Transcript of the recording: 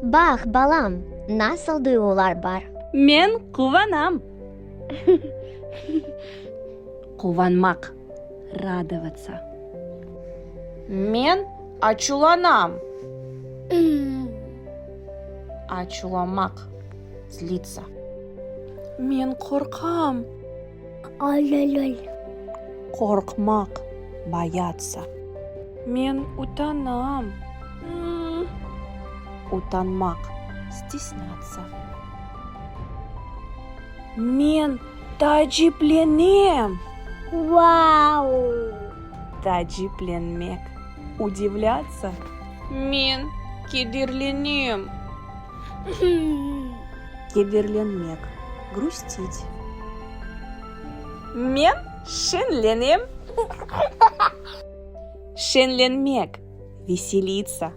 Baq, balam, nasıl duyğular bar. Men quvanam. Quvanmaq, radovatsa. Men açuvlanam. Açuvlanmaq, zlitsa. Men qorqam. Qorqmaq, boyatsa. Men utanam. Utanmaq, stesnâtsa. Men taaciplenem! Taaciplenmek, udivlâtsa. Men kederlenem. Kederlenmek, grustit. Men şeñlenem. Şeñlenmek, veselitsa.